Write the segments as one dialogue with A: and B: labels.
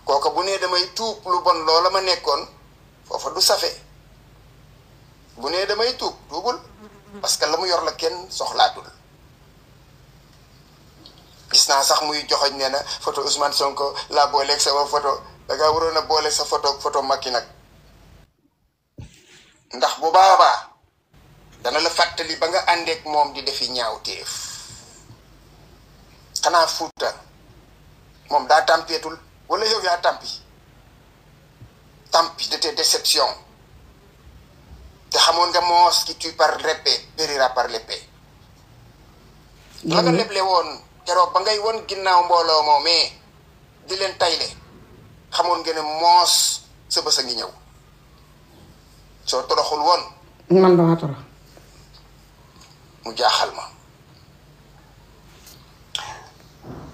A: kooka bu nee damay tuub lu bon loola ma nekkoon foofa du safe bu nee damay tuubul parce que la mu yor la kenn soxlaatul gis naa sax muy joxoñ nee na photo Ousmane Sonko laa booleeg sama photo dangaa waroon a boole sa photo Macky nag ndax bu baabaa dana la fàttali ba nga àndeek moom di defi ñaawteef xanaa Fuuta moom daa tàmpeetul wala yow yaa tampi de tes déceptions te xamoon nga moos qui tue par l'épée périra par l'épée la nga leble woon keroog ba ngay won ginnaaw mbooloo moomee di leen tayle xamoon nga ne moos sa bës a ngi ñëw soo toroxul woon
B: man dama torox
A: mu jaaxal ma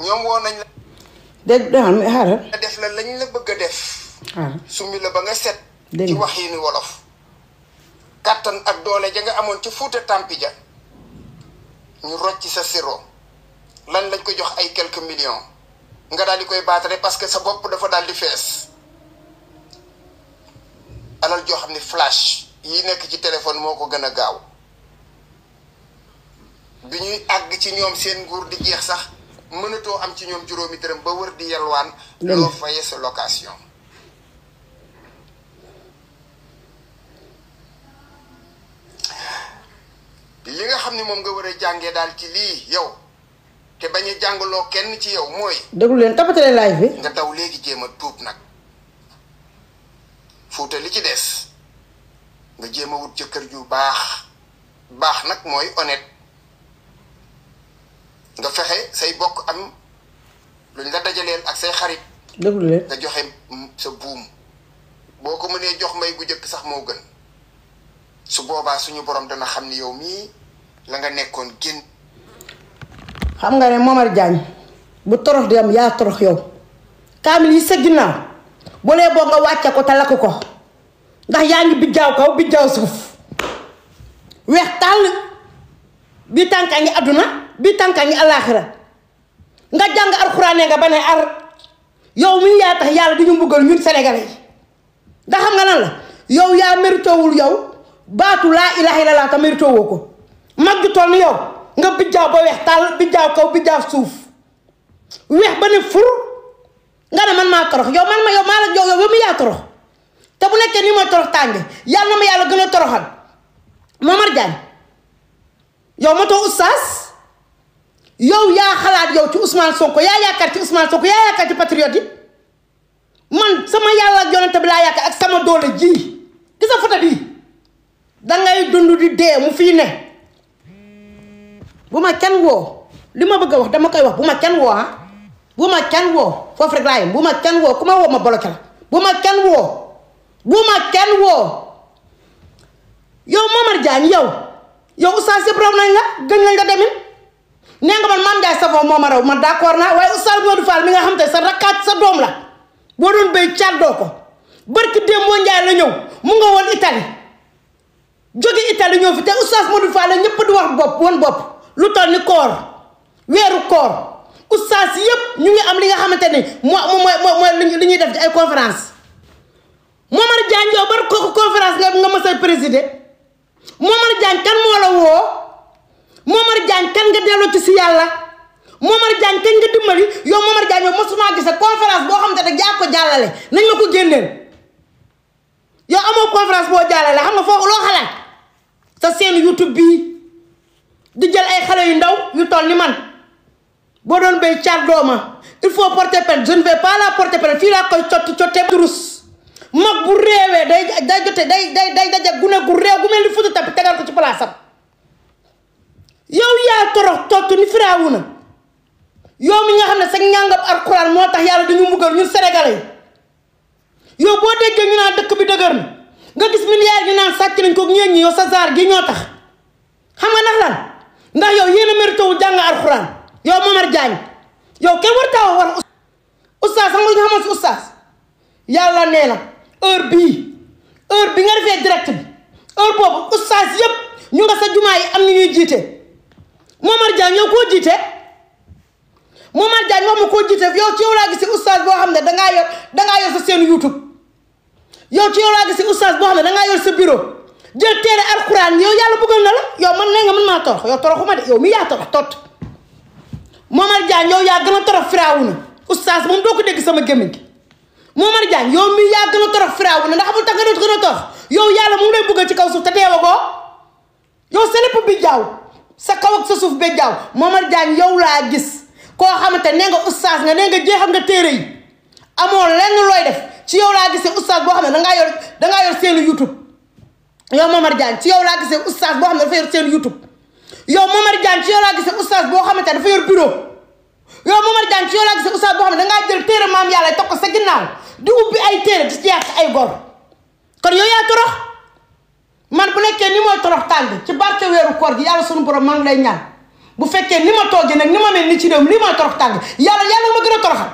A: ñoom woon nañ la def la lañ la bëgg a def summi la ba nga set ci wax yi ni wolof kàttan ak doole ja nga amoon ci Fuuta Tampi ja ñu rocc sa siro lan lañ ko jox ay quelques millions nga daal di koy baatare parce que sa bopp dafa daal di fees alal joo xam ne flash yi nekk ci téléphone moo ko gën a gaaw bi ñuy àgg ci ñoom seen nguur di jeex sax mënatoo am ci ñoom juróomi dërëm ba wër di yelwaan loo faye sa location li nga xam ne moom nga war a jàngee daal ci lii yow te bañ a jàngaloo kenn ci yow mooy
B: déglu leen tapatale live bi
A: nga daw léegi jéem a tuub nag Fuuta li ci des nga jéem a wut jëkkër ju baax nag mooy honnête nga fexe say bokk am luñ la dajaleel ak say xarit
B: déglu leen
A: nga joxe sa buum boo ko mënee jox may gu jëkk sax moo gën su boobaa suñu borom dana xam ni yow mii la nga nekkoon génn
B: xam nga ne Momar Diagne bu torox di am yaa torox yow kaamil yi sa ginnaaw boo lee boo nga wàcce ko te lakk ko ndax yaa ngi bijjaaw kaw bijjaaw suuf weex tàll bi tànkaa ngi àdduna bi tànkaa ngi àllaaxira nga jàng alxuraane nga ba ne ar yow mi yaa tax yàlla di ñu mbugal ñun sénégalais yi ndax xam nga lan la yow yaa méritowul yow baatu laa ilaaha illallaah te méritowoo ko mag ju toll ni yow nga bijjaaw ba weex tàll bijjaaw kaw bijjaaw suuf weex ba ne fur nga ne man maa torox yow maa la yow mi yaa torox te bu nekkee nii mooy torox tànge yàlla na ma yàlla gën a toroxal Momar Diagne yow ma too oustaz yow yaa xalaat yow ci Ousmane Sonko yaa yaakaar ci Ousmane Sonko yaa yaakaar ci patriote yi man sama yàlla ak yonente bi laa yaakaar ak sama doole ji gis nga photo bii dangay dund di dee mu fii ne bu ma kenn woo li ma bëgg a wax dama koy wax bu ma kenn woo bu ma kenn woo foofu rek laa yem bu ma kenn woo ku ma woo ma bloqué la bu ma kenn woo yow Momar Diagne yow oustaz yëpp raw nañ la gën nañ la demin nee nga man Mame Ndiaye Savon moo ma raw man d'accord naa waaye oustaz Modou Fall mi nga xam te sa rakkaat sa doom la boo doon béy càddoo ko barki Demba Ndiaye la ñëw mu nga woon Italie jóge Italie ñëw fi te oustaz Modou Fall la ñëpp di wax bopp lu toll ni koor weeru koor oustaz yëpp ñu ngi am li nga xamante ni mooy li ñuy def ci ay conférence Momar Diagne yow bar kooku conférence nga mës a présider Momar Diagne kan moo la woo Momar Diagne kan nga delloo ci si yàlla Momar Diagne kan nga dimbali yow Momar Diagne yow mosuma gis conférence boo xamante ne yaa ko jàllale nañ ma ko génneel yow amoo conférence boo jàllale xam nga foofu loo xalaat sa seen YouTube bii di jël ay xale yu ndaw yu toll ni man boo doon béy caat dooma il faut porter plainte je ne vais pas la porter plainte fii laa koy cottee turus mag bu réewee day jote day daje gune gu réew gu mel ni futu tapi tegal ko ci palaasam yow yaa torox tott ni Firawuna yow mi nga xam ne sa ñàngam alxuraan moo tax yàlla dañu mbugal ñun sénégalais yi yow boo déggee ñu naan dëkk bi dëgër na nga gis milliards ñu naan sàcc nañ ko ñeen ñi yow sa saar gi ñoo tax xam nga ndax lan ndax yow yéen a mérité wu jàng alxuraan yow Momar Diagne yow kenn war taa war oustaz xam nga ñu xamoon si oustaz yàlla nee na heure bi nga defee direct bi heure boobu oustaz yëpp ñu nga sa jumaa yi am ñu ñuy jiite Momar Diagne yow koo jiite Momar Diagne moom ma koo jiite yow ci yow laa gis oustaz boo xam ne dangaa yor sa seen YouTube yow ci yow laa gis oustaz boo xam ne dangaa yor sa bureau jël téere alxuraan yow yàlla bëggal na la yow man nee nga man maa torox yow toroxuma de yow mi yaa torox tot Momar Diagne yow yaa gën a torox Firawna oustaz moom doo ko dégg sama gémmiñ gi Momar Diagne yow mi yaa gën a torox Firawna ndax amul tax nga doon gën a torox yow yàlla mu ngi lay bëggal ci kaw suuf te deewagoo yow sa lépp bi jaaw sa kaw ak sa suuf bi jaaw Momar Diagne yow laa gis koo xamante nee nga oustaz nga nee nga jeexal nga téere yi amoo lenn looy def ci yow laa gisee oustaz boo xam ne dangaa yor seen YouTube yow Momar Diagne ci yow laa gisee oustaz boo xam ne dafa yor seen YouTube yow Momar Diagne ci yow laa gisee oustaz boo xamante dafa yor bureau yow Momar Diagne ci yow laa gisee oustaz boo xam ne dangaa jël téere maam yàlla teg ko sa ginnaaw di ubbi ay téere di jeex ay góor kon yow yaa torox man bu nekkee ni mooy torox tàng ci barke weeru koor gi yàlla sunu borom maa ngi lay ñaan bu fekkee ni ma toogee nag ni ma mel ni ci réew mi lii mooy torox tàng yàlla ma gën a toroxal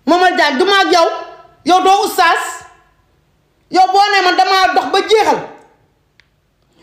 B: Momar Diagne du ma ak yow doo oustaz yow boo nee man damaa dox ba jeexal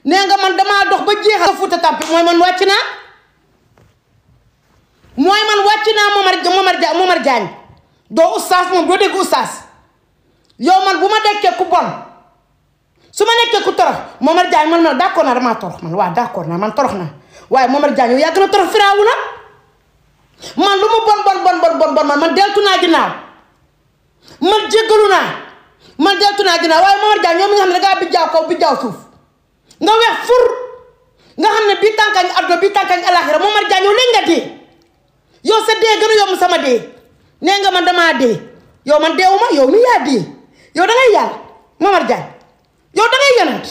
B: nee nga man damaa dox ba jeexal Fuuta Tampi mooy man wàcc naa Momar Diagne doo oustaz moom doo dégg oustaz yow man bu ma dekkee ku bon su ma nekkee ku torox Momar Diagne man d'accord naa damaa torox man waaw d'accord naa man torox naa waaye Momar Diagne yow yaa gën a torox Firawna man lu mu bon man deltu naa ginnaaw man jéggalu naa man deltu naa ginnaaw waaye Momar Diagne yow mi nga xam ne dangaa bijjaaw kaw bijjaaw suuf nga weex fur nga xam ne bii tànkañ àdduna bii tànkañ alaxira Momar Diagne yow léegi nga dee yow sa dee gën a yomb sama dee nee nga man damaa dee yow man deewuma yow mi yaa dee yow dangay yàlla Momar Diagne yow dangay yonent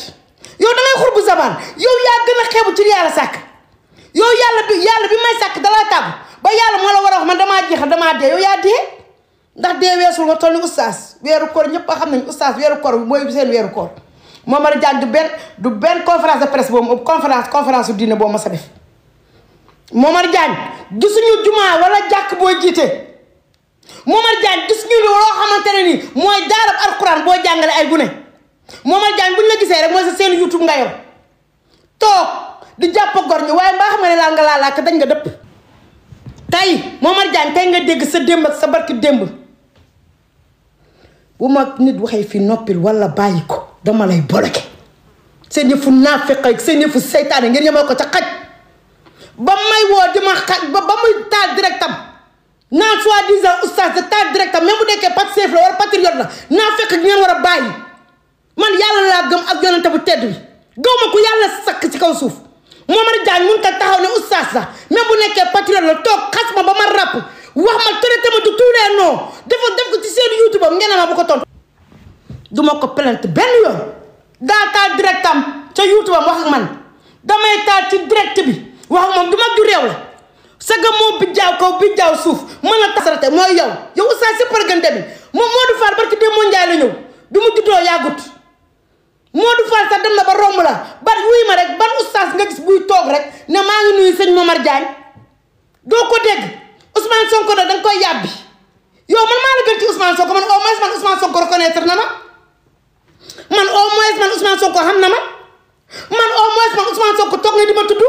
B: yow dangay xur bu zabaan yow yaa gën a xeebu ci yàlla sàkk yow yàlla bi may sàkk dalaa tàggu ba yàlla moo la war a wax man damaa jeexal damaa dee yow yaa dee ndax dee weesul nga toll ni oustaz weeru koor ñëpp a xam nañ oustaz weeru koor mooy seen weeru koor Momar Diagne du benn conférence de presse boobu conférence su diine boobu ma sa def Momar Diagne gisuñu jumaa wala jàkk boo jiite Momar Diagne gisuñu loo xamante ne nii mooy daarab alxuraan boo jàngale ay gune Momar Diagne buñ la gisee rek mooy sa seen YouTube nga yor toog di jàpp gor ñi waaye mbaa xam ne laal nga laalaak dañ nga dëpp tey Momar Diagne tey nga dégg sa démb ak sa barki démb bu ma nit waxee fii noppil wala bàyyi ko dama lay bloqué seen yëfu naafeq ak seen yëfu seytaane ngeen yemal ko ca xaj ba may woo dima xaj ba muy taal directam naan soi-disant oustaz de taal directam même bu nekkee Pastef la wala patriote la naafeq ak ngeen war a bàyyi man yàlla laa gëm ak yonente bu tedd bi gaw ma ko yàlla sakk ci kaw suuf Momar Diagne mun ta taxaw ne oustaz la même bu nekkee patriote la toog xas ma ba ma ràpp wax ma traité ma de tous les noms def ko ci seen YouTube am ngeen ma bu ko tontu du ma ko plainte benn yoon daa taal directam ca YouTube am wax ak man damay taal ci direct bi wax ak moom du mag ju réew la saga moo bijjaaw kaw bijjaaw suuf mën a tasarate mooy yow oustaz si pargante bi moom Modou Fall barki démb Njaay la ñëw du mu juddoo yàggut Modou Fall sax dem na ba romb la bari wuy ma rek ban oustaz nga gis buy toog rek ne maa ngi nuyu sëñ Momar Diagne doo ko dégg Ousmane Sonko da nga koy yàbbi yow man maa la gën ci Ousmane Sonko man au moins man Ousmane Sonko reconnaître na ma man au moins man Ousmane Sonko xam na ma man au moins man Ousmane Sonko toog na di ma tudd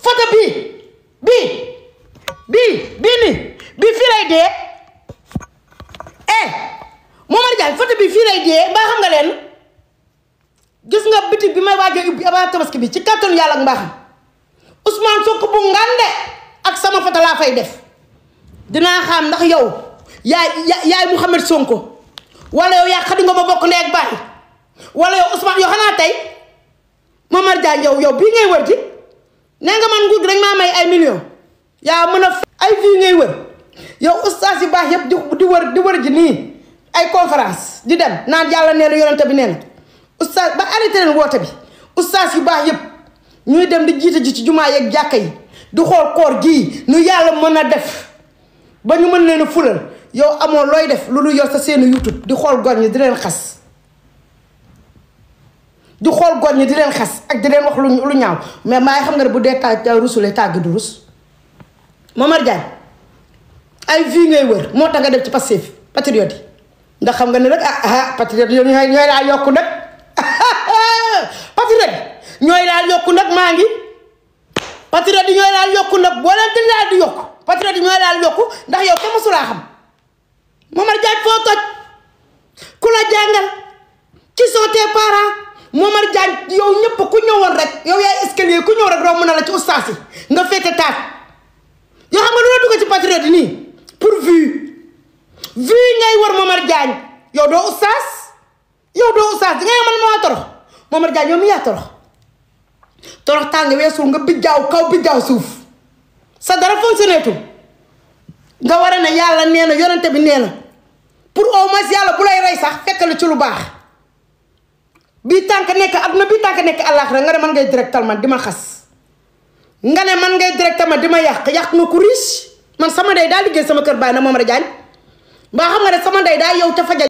B: photo bii fii lay dee Momar Diagne photo bii fii lay dee mbaa xam nga leen gis nga bitig bi may waajee ubbi avant tabaski bi ci kàttanu yàlla ak mbaaxam Ousmane Sonko bu ngande ak sama photo laa fay def dinaa xam ndax yow yaay Mouhamed Sonko wala yow yaa Khady Ngom ma bokk ndey ak baay wala yow Ousmane yow xanaa tey Momar Diagne yow bii ngay wër ji nee nga man nguur gi dañ maa may ay millions yaa mën a ay vie ngay wër yow oustaz yu baax yëpp di wër ji nii ay conférence di dem naan yàlla nee na yonente bi nee na oustaz ba arrêté leen woote bi oustaz yu baax yëpp ñuy dem di jiite ji ci jumaa yeeg jàkka yi di xool koor gii nu yàlla mën a def ba ñu mën leen a fulal yow amoo looy def lu yor sa seenu YouTube di xool góor ñi di leen xas ak di leen wax lu ñaaw mais maay xam nga ne bu dee rusulee tàgg du rus Momar Diagne ay vie ngay wër moo tax nga def ci Pastef patriote yi ndax xam nga ne rek patriote yi ñooy daal yokku nag patriote ñooy daal yokku nag maa ngi patriote yi ñooy laal yokku nag boo leen di laal di yokku patriote yi ñooy laal yokku ndax yow kenn mësulaa xam Momar Diagne foo toj ku la jàngal qui sont tes parents Momar Diagne yow ñëpp ku ñëwoon rek yow yaay escalier ku ñëw rek romb na la ci ustaas yi nga féete taat yoo xam nga lu la dugg ci patriote nii pour vue ngay war Momar Diagne yow doo ustaas di nga man moo torox Momar Diagne yow mi yaa torox tàng weesul nga bijjaaw kaw bijjaaw suuf sa dara fonctionné tul nga war a ne yàlla nee na yonente bi nee na pour au moins yàlla bu lay rey sax fekk la ci lu baax bii tànk nekk adduna bii tànk nekk àllaaxira nga ne man ngay directement di ma xas nga ne man ngay directement di ma yàq nga ku riche man sama ndey daa liggéey sama kër baay na Momar Diagne mbaa xam nga ne sama ndey daa yow ca faja